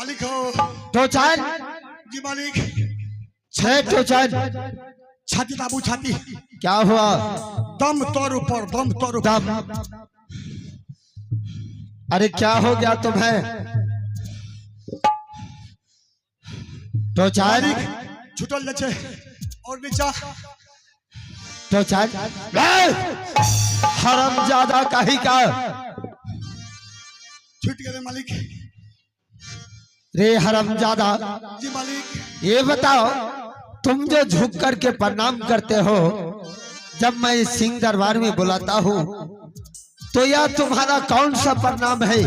मालिक हो। टोचन। जी मालिक। छह टोचन। छाती दाबू, छाती। क्या हुआ? दम तोर ऊपर, दम तोर ऊपर। दम। अरे क्या हो गया तुम्हें टोचन? मालिक, छूटल जाइ छै और नीचा। टोचन, हरम ज्यादा कहीं का। छूट गेलै मालिक। रे हरम ज्यादा। जी मालिक। ये बताओ, तुम जो झुक करके प्रणाम करते हो जब मैं इस सिंह दरबार में बुलाता हूँ, तो यह तुम्हारा कौन सा प्रणाम है?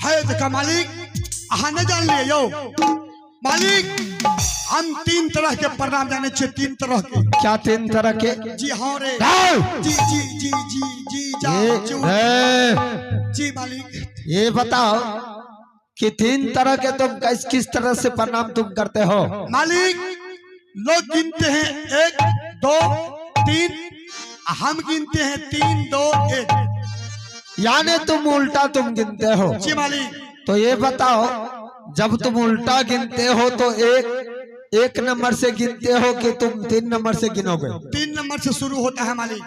है देखा मालिक, अहाँ नहीं जान लिए यो मालिक, हम तीन तरह के प्रणाम जाने छे, तीन तरह के। क्या तीन तरह के? जी हाँ रे। जाओ। जी जी जी जी जी जा ये, ए, जी मालिक। ये बताओ कि तीन तरह के तुम किस किस तरह से प्रणाम तुम करते हो? मालिक, लोग गिनते हैं 1 2 3, हम गिनते हैं 3 2 1। यानी तुम उल्टा तुम गिनते हो। जी मालिक। तो ये बताओ, जब तुम उल्टा गिनते हो तो एक एक नंबर से गिनते हो कि तुम 3 नंबर से गिनोगे? 3 नंबर से शुरू होता है मालिक।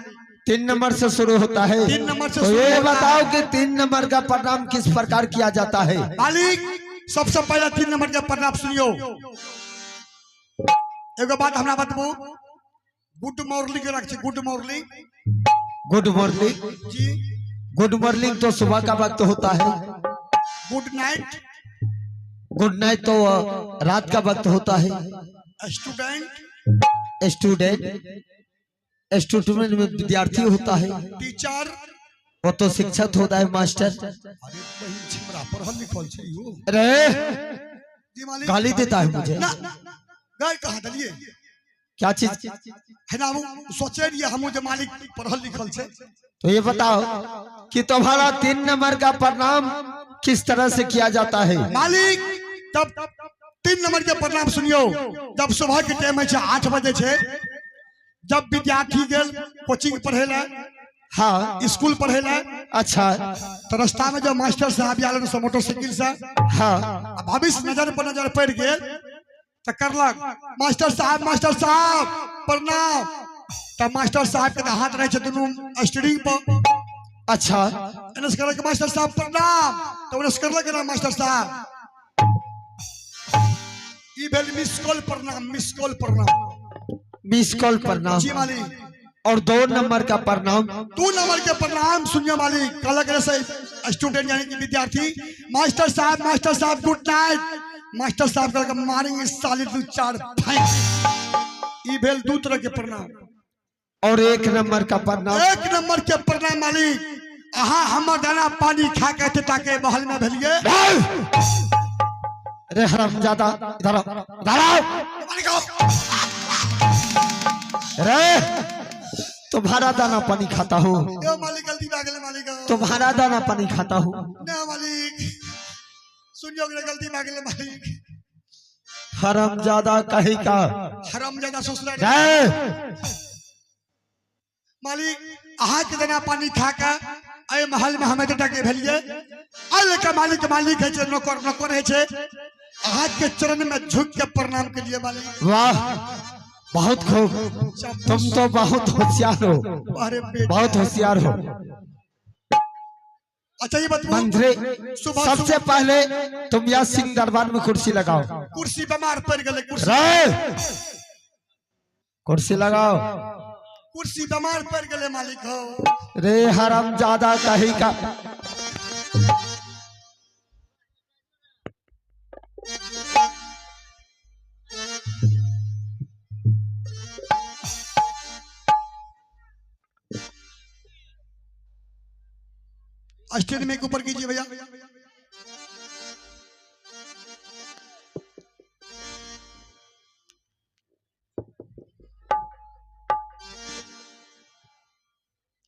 3 नंबर से शुरू होता है। 3 नंबर से तो शुरू ये होता बताओ है। कि 3 नंबर का प्रणाम किस प्रकार किया जाता है? मालिक, सबसे पहले 3 नंबर का प्रणाम सुनियो। एगो बात हमरा बतबू, गुड मॉर्निंग रख, गुड मॉर्निंग। Good morning? जी। गुड मॉर्निंग तो सुबह का वक्त होता है। Good night. गुड नाइट तो रात का वक्त होता है। स्टूडेंट। स्टूडेंट, स्टूडेंट में विद्यार्थी होता है। टीचर। वो तो शिक्षक होता है, मास्टर। अरे बहिन छिमरा, पढ़ल लिखल छै यो। अरे जी मालिक। गाली देता है मुझे। ना, गाय कहाँ दलिए? क्या चीज? है ना, हम सोचे रहिए हमू जे मालिक पढ़ल लिखल छै। तो ये बताओ कि तुम्हारा 3 नंबर का प्रणाम किस तरह से किया जाता है? मालिक, तब 3 नंबर के प्रणाम सुनियो। जब सुबह के टाइम है 8 बजे छे, जब विद्यार्थी गेल कोचिंग पढ़े ला, हाँ, स्कूल पढ़े ला, अच्छा, तो रास्ता में जब मास्टर साहब आयल से मोटरसाइकिल से, हाँ, भविष्य नजर पर नजर पड़ गेल तो करलक मास्टर साहब, मास्टर साहब प्रणाम। तब मास्टर साहब के हाथ रहे दुनू स्टीयरिंग पर। अच्छा, एने से करलक मास्टर साहब प्रणाम, तो ओने से करलक ना मास्टर साहब। ई भेल मिस कॉल प्रणाम, मिस कॉल प्रणाम। मिस कॉल प्रणाम। जी मालिक। और 2 नंबर का प्रणाम? 2 नंबर के प्रणाम सुनिए मालिक। कहलक रे से स्टूडेंट यानी कि विद्यार्थी, मास्टर साहब, मास्टर साहब गुड नाइट। मास्टर साहब कहलक मारेंगे साले 2 4 फाइव। ई भेल 2 तरह के प्रणाम। और 1 नंबर का प्रणाम? 1 नंबर के प्रणाम मालिक, अहाँ हमर दाना पानी खा के एते टाके महल में भेलिए। अरे हरामजादा, इधर आओ, इधर आओ। मालिक आओ। अरे तुम्हारा दाना पानी खाता हूँ। यो मालिक गलती भए गेलै मालिक। तुम्हारा दाना पानी खाता हूँ। ना मालिक, सुनियो गलती भए गेलै मालिक। हरामजादा कहीं का। हरामजादा ससुराल। रे। मालिक, अहाँ के दाना पानी खा के एहि महल में हम एते टाके भेलिए। अल के मालिक मालिक है छे, नौकर नौकर है छे। अहाँ के चरण में झुक के प्रणाम के लिए मालिक। वाह, बहुत खूब, तुम तो बहुत होशियार हो। अरे बेटा। बहुत होशियार हो। अच्छा ये बताओ मंत्री, सुबह सबसे पहले तुम यह सिंह दरबार में कुर्सी लगाओ। कुर्सी बीमार पड़ गए कुर्सी। रे, कुर्सी लगाओ। कुर्सी बीमार पड़ गए मालिक हो। रे हराम ज्यादा कहीं का। स्टेज में ऊपर कीजिए भैया।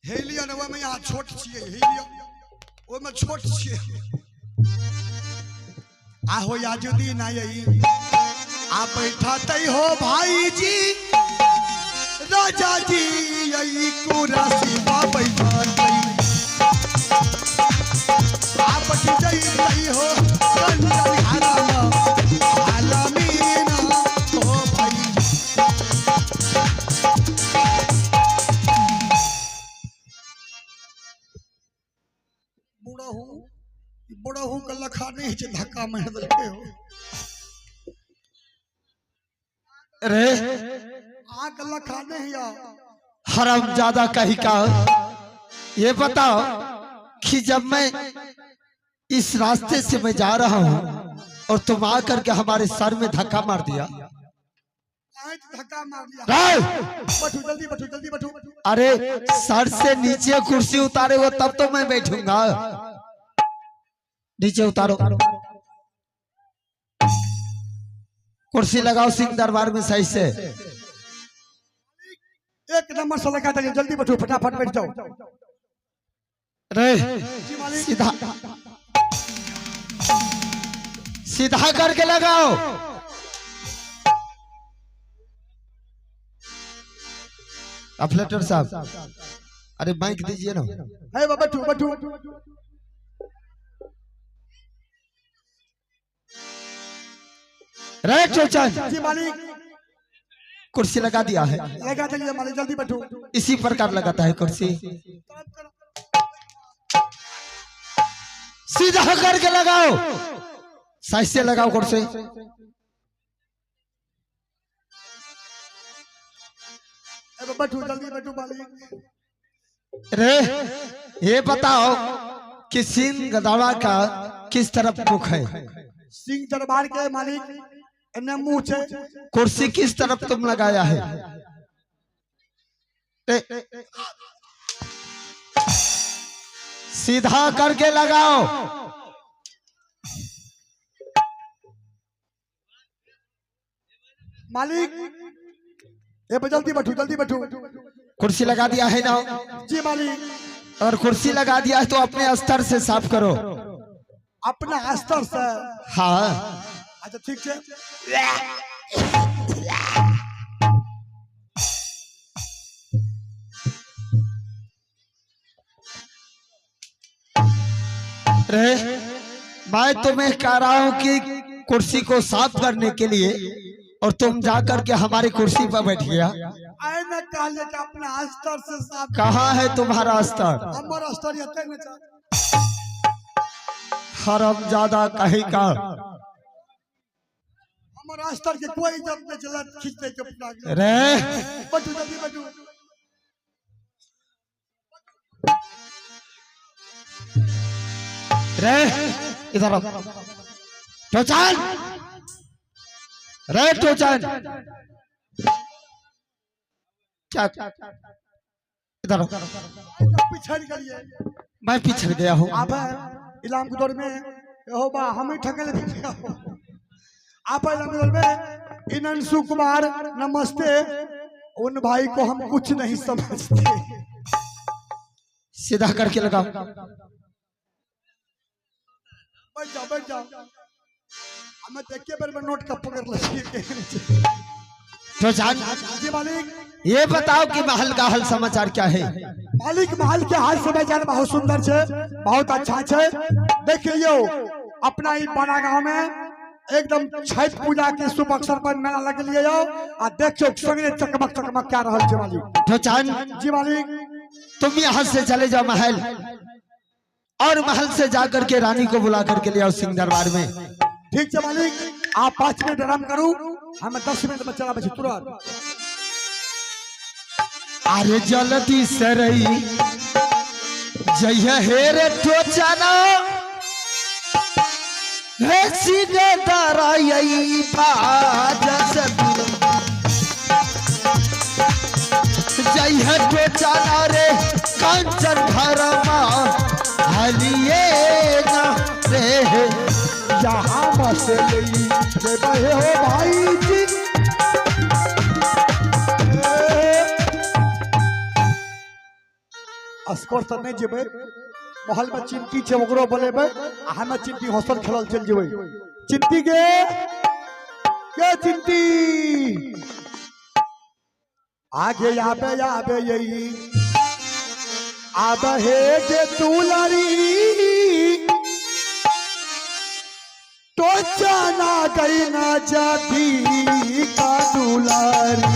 हे लिया ना, ओहिमे यहाँ छोट छियै, हे लिया ओहिमे छोट छियै। आहो याजुद्दीन आई आ बैठा तई हो भाई जी, राजा जी यही कुर्सी बा बैठा तई। आप जई तई हो कंचन घरा बड़हू के लखा नहीं छै, धक्का मारि देलकै हो। अरे अहाँके लखा नहीं है। हराम ज्यादा कहीं का, ये बताओ कि जब मैं इस रास्ते से मैं जा रहा हूँ और तुम आकर के हमारे सर में धक्का मार दिया। अहें तऽ धक्का मार लिया। राय! बैठू जल्दी, बैठू जल्दी, बैठू। अरे सर से नीचे कुर्सी उतारे हो तब तो मैं बैठूंगा। नीचे उतारो कुर्सी, लगाओ सिंह दरबार में सही से। एक नंबर से लगा दिया, जल्दी बैठू, फटाफट बैठ जाओ। रे जी मालिक। सीधा सीधा करके लगाओ। अफलेटर साहब, अरे माइक दीजिए ना। है बा, बैठू बैठू। रे चोचन। जी मालिक। कुर्सी लगा दिया है? लगा दिया मालिक, जल्दी बैठू। इसी प्रकार लगाता है कुर्सी? सीधा करके लगाओ, साइज से लगाओ कुर्सी। है बा, बैठू जल्दी, बैठू मालिक। रे ये बताओ कि सिंह गदावा का किस तरफ मुख है? सिंह दरबार के मालिक एने मुंह छै। कुर्सी किस तरफ तुम लगाया है? ए, सीधा करके लगाओ। मालिक ए बा, जल्दी बैठू, जल्दी बैठू। कुर्सी लगा दिया है ना? जी मालिक। और कुर्सी लगा दिया है तो अपने स्तर से साफ करो। अपना स्तर से? हाँ। अच्छा ठीक छै। रे मैं तुम्हें कह रहा हूं कि कुर्सी को साफ करने के लिए और तुम जाकर के हमारी कुर्सी पर बैठ गया। आए न कहलिए कि अपना स्तर से साफ। कहाँ है तुम्हारा स्तर? हमर स्तर एते ने छै। हरम ज्यादा कहीं का। हमर स्तर के कोई इज्जत नहीं चलत, खींच दे के अपना। रे बैठू जल्दी बैठू। रे इधर आओ टोचन, रे टोचन, क्या इधर आओ। पिछड़ गेलिए। मैं पिछड़ गया हूँ। आब इलाम के दौर में एहो बा हम ही ठकल। आप इलाम के दौर में इनंशु कुमार नमस्ते, उन भाई को हम कुछ नहीं समझते। सीधा करके लगाओ। बैठ जाओ, बैठ जाओ। हमें देखे बेर में नोट का पकड़ लगी। टोचन। जी मालिक। ये बताओ कि महल का हाल समाचार क्या है? मालिक, महल के हाल समाचार बहुत सुंदर छे, बहुत अच्छा छे। देख लियो, अपना ही पाना गांव में एकदम छठ पूजा के शुभ अवसर पर मेला लग लिए हो आ देखियो सगरे चकमक चकमक क्या रहल छे मालिक। टोचन। जी मालिक। तुम यहाँ से चले जाओ महल और महल से जाकर के रानी को बुला करके ले आओ सिंह दरबार में। ठीक है मालिक, आप 5 मिनट आराम करू, हम 10 मिनट में चला छी तुरंत। अरे जल्दी से रही जय हे रे टोचना, हे सिंह दराई बाज जय हे टोचना रे कंचन घरमा हलिए ना रे। यहाँ बसली जे बहे हो भाई जी। अस्कोर तऽ नहि जेबै, महल में चिमटी छै, ओकरो बोलेबै आ हमे चिमटी हौसल खेलल चलि जेबै। चिमटी के के चिमटी आगे आबे आबे यही आबे हे गे दुलारी, तो जाना गई ना जाती का दुलारी।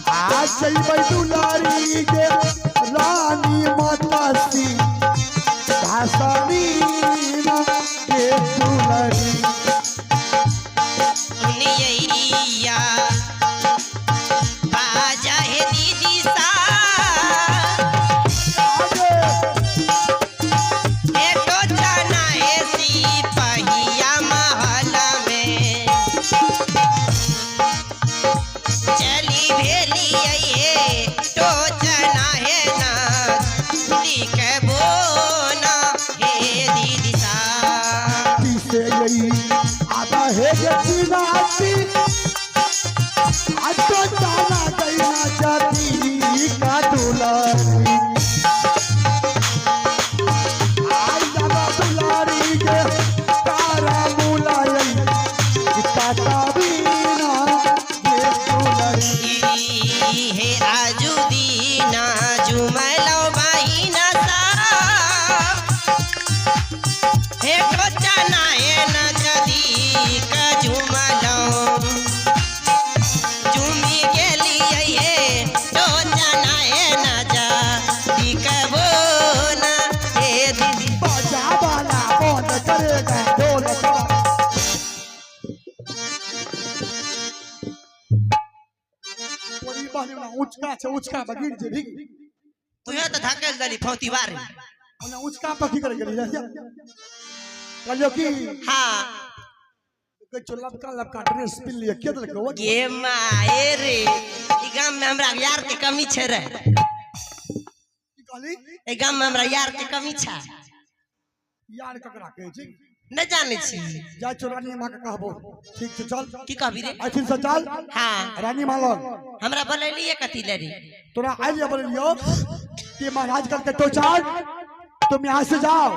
आ जइबै दुलारी गे रानी माता सी छै उचका पर गिर जेबही। तुहे तऽ धकेल देली फौती बारी। ओना उचका पर की करे गेली रे? कहलियो की? हाँ। कहै छौ लबका लबका ड्रेस पिन लिअ, के देलकौ? गे माए रे, ई गाम में हमरा यार के कमी छै रे। की कहली? ई गाम में हमरा यार के कमी छै। यार ककरा कहै छै? नहि जानै छी। जाइ छौ रानी माँ के कहबो। ठीक छै चल। की कहबी रे? अथिन से चल। हाँ। रानी माँ लग। हमरा बोलेलिए कथी ले रे? तोरा आइए बोलेलियो कि महाराज कल के तो चार तुम यहाँ से जाओ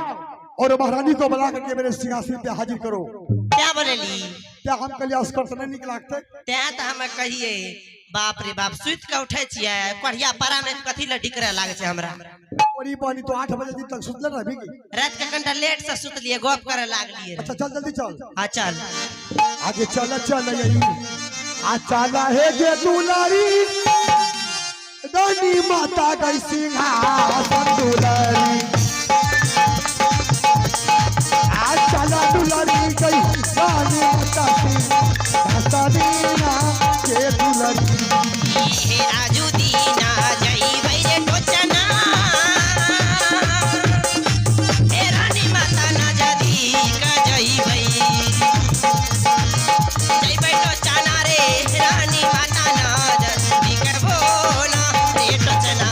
और महारानी को बुला करके मेरे सिंहासन पे हाजिर करो। क्या बोलेली? क्या हम कल अस्कर से नहीं निकलाते? तें तो हम कहिए बाप रे बाप सुति के उठे छियै कढ़िया पारा में कथी ले डिकरे लागे छै हमरा। और बहनी तो 8 बजे दिन तक सुतले रहबी की? रात के कनिटा लेट से सुतलिए, गप करे लागलिए। अच्छा चल जल्दी चल। हाँ चल। आगे चल चल यही आ चला है गे दुलारी रानी माता गई सिंहासन दुलारी। आ चला दुलारी गई रानी माता सिंहासन के दुलारी। हे राजू दीना जइबै रे टोचना, हे रानी माता ना जदी का जइबै, जइबै टोचना रे रानी माता ना जदी करबो ना रे टोचना।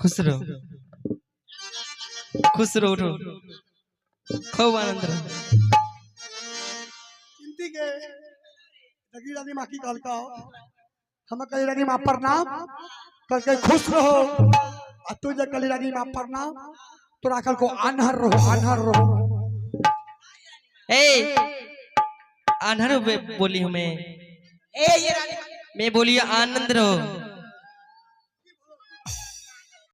खुश रहो, खुश रहो, उठो, खूब आनंद रहो। चिंती के लगी रानी माँ की कहलका हम कही रानी माँ प्रणाम करके खुश रहो, आ तू जे कली रानी माँ प्रणाम तोरा कल को आन्हर रहो, आन्हर रहो। ए आन्हर बोली हमें, ए ये रानी मैं बोली आनंद रहो।